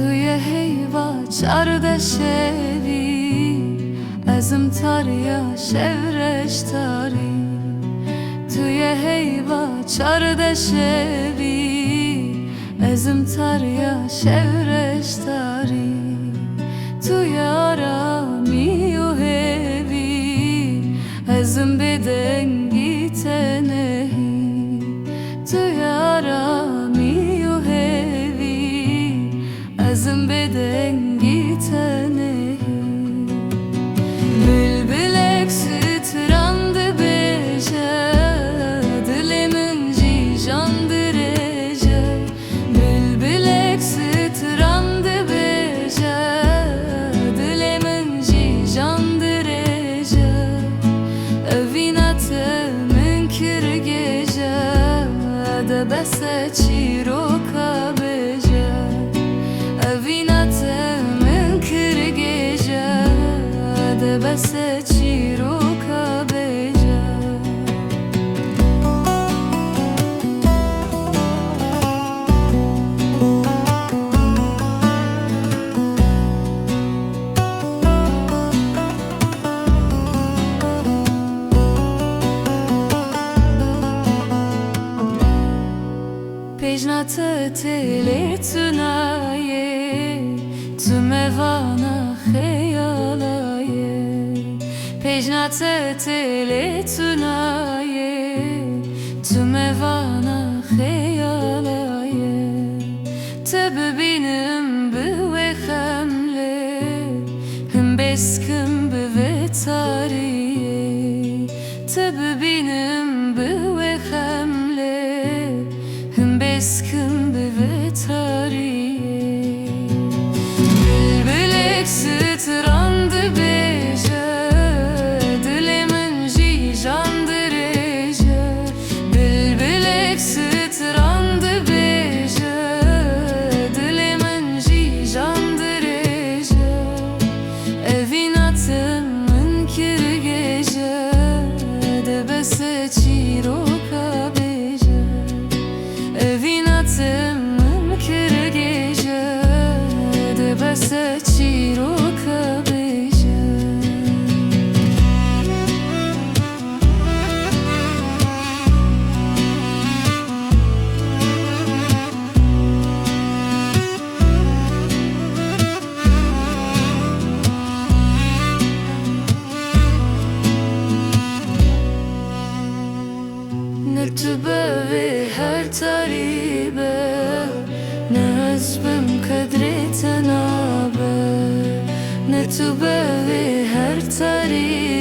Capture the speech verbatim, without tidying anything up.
Tu ye heyva çardeşevî, ez im tariya şevreş tarî. Tu ye heyva çardeşevî, ez im tariya şevreş tarî. Tu ye aramî û hêvî, ez im bêdengî tenehî. Tu ye aramî û hêvî, ez im bêdengî tenehî. Bilbilek stran dibêje, dilê min jî jan dirêje. Bilbilek stran dibêje, dilê min jî jan dirêje. Evîna te min kir gêje, de bes e çîroka bêje. Evîna te min kir gêje, de bes e çîroka bêje. Pêjna te têlê tunayê, tu me vana xeyala ye. Pêjna te têlê tunayê, tu me vana xeyala ye. Te bibînim bi wê xemlê, him bêskim bi vê tariyê. Te bibînim bi wê xemlê, him bêskim bi vê tariyê. Bilbilek stran dibêje, dilê min jî jan dirêje. Bilbilek stran dibêje, dilê min jî jan dirêje. Evîna te min kir gêje, de bes e çîroka bêje. Evîna te min kir gêje, de bes e çîroka bêje. Ne tu be vê her tarî be, ne ez bim kedrê te nabe. Ne tu be vê her tarî